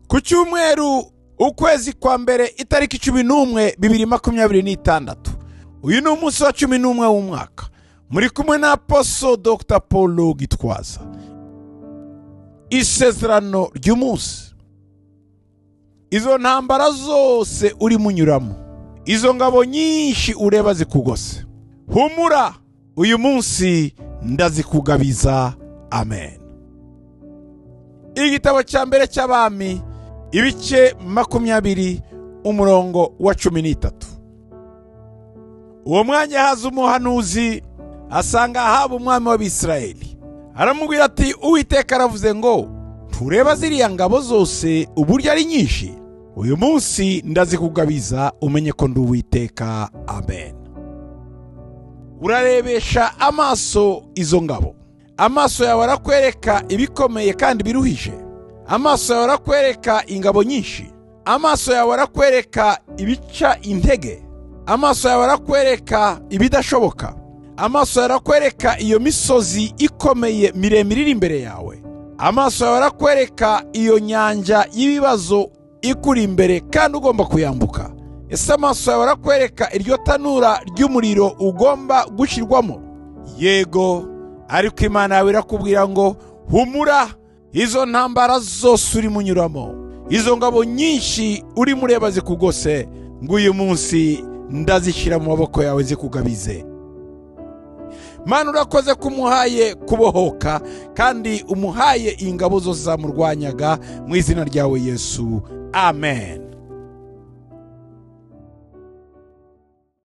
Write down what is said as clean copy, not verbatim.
Ku cyumweru ukwezi kwa mbere itariki 11 2026. Uyu ni umunsi wa 11 w'umwaka. Muri kumwe na Apostle Dr. Paul Gitwaza. Isezerano ry'umunsi. Izo ntambara zose uri munyuramo, izo ngabo nyinshi ureba zikugose, humura, uyu munsi ndazikugabiza. Amen. Igitabo cya mbere cy'Abami ibice 20 umurongo wa 13. Uwo mwanya haza umuhanuzi asanga Ahabu umwami w'Abisirayeli, aramubwira ati: Uwiteka aravuze ngo ntureba ziriya ngabo zose uburyo ari nyinshi? Uyu munsi ndazikugabiza umenye ko ndi Uwiteka. Amen. Urarebesha amaso izo ngabo, amaso yawe arakwereka ibikomeye kandi biruhije, amaso yawe arakwereka ingabo nyinshi, amaso yawe arakwereka ibica intege, amaso yawe arakwereka ibidashoboka, amaso yawe arakwereka iyo misozi ikomeye miremire iri imbere yawe, amaso yawe arakwereka iyo nyanja y'ibibazo ikuri imbere kandi ugomba kuyambuka. Ese amaso yawe arakwereka iryo tanura ry'umuriro ugomba gushyirwamo? Yego, ariko Imana yawe irakubwira ngo humura, izo ntambara zose uri munyuramo, izo ngabo nyinshi uri mureba zikugose, ngo uyu munsi ndazishyira mu maboko yawe zikugabize. Mana, urakoze ko umuhaye kubohoka kandi umuhaye ingabo zose zamurwanyaga, mu izina ryawe Yesu. Amen.